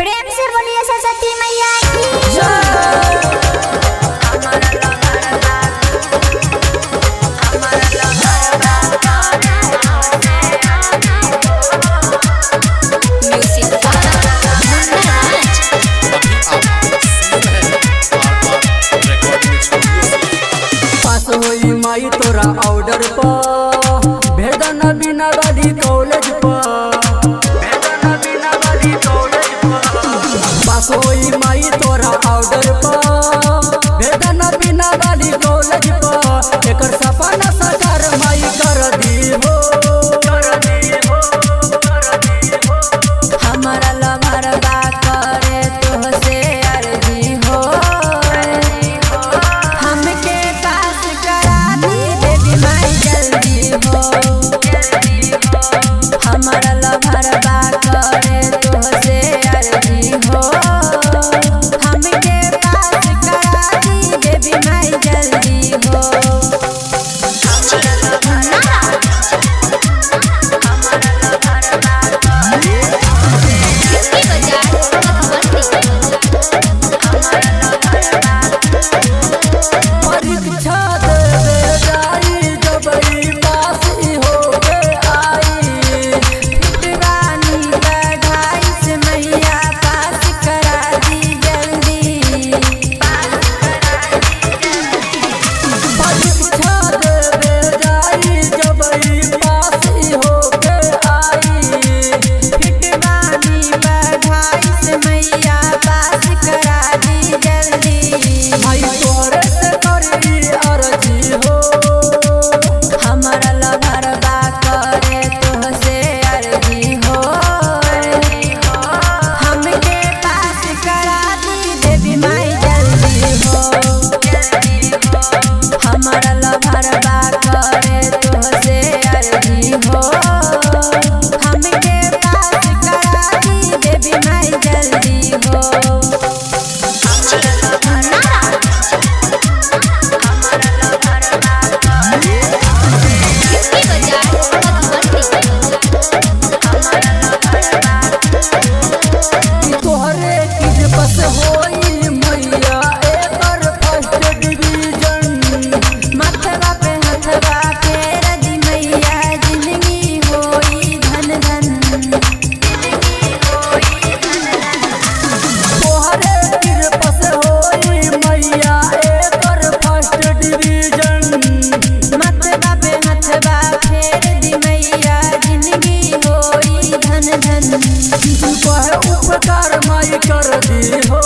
प्रेम से बोलिए सरस्वती मैया की। म्यूजिक मुन्ना राज। अभी आप सुन रहे हैं आर रिकॉर्डिंग स्टूडियो से। पास होई माई तोरा ऑर्डर पर, भेजा न बिना वाली कॉलेज पर, भेजा न बिना वाली कॉलेज पर। पास होई माई तोरा ऑर्डर पर, भेजा न बिना वाली कॉलेज पर। एकर सपना साकार माई कर दी हो, कर दी हो, कर दी हो। हमारा लभरबा करे तोहसे अर्जी हो, हमके पास करा दी देवी माई जल्दी हो। हमारा लभरबा करे तोहसे अर्जी हो, हमके पास करा दी देवी माई जल्दी हो। मुन्ना राज। इसकी बजाय मधुबनी। परीक्षा देवे जाई जब ई पास ई होके आई। फिटवानी बढ़ाई से मैया पास करा दी जल्दी। परीक्षा देवे जाई जब ई पास ई होके आई। फिटवानी बढ़ाई से मैया पास करा दी जल्दी। भाई तोरे से करी अर्जी हो। हमारा लभरबा करे तोहसे अर्जी हो, हमके पास करा दी देवी माई जल्दी हो। हमारा लभरबा करे तोहसे अर्जी हो, हमके पास करा दी देवी माई जल्दी हो। मुन्ना राज। इसकी बजाय मधुबनी। कि तोहरे किस्मत होई मैया एकर फर्स्ट डिवीजन। मथवा पे हथवा फेर दी मैया, जिंदगी होई धन धन। तोहरे किस्मत होई मैया एकर फर्स्ट डिवीजन। मथवा पे हथवा फेर दी मैया, जिंदगी होई धन धन। कहे उपकार माई कर दी हो।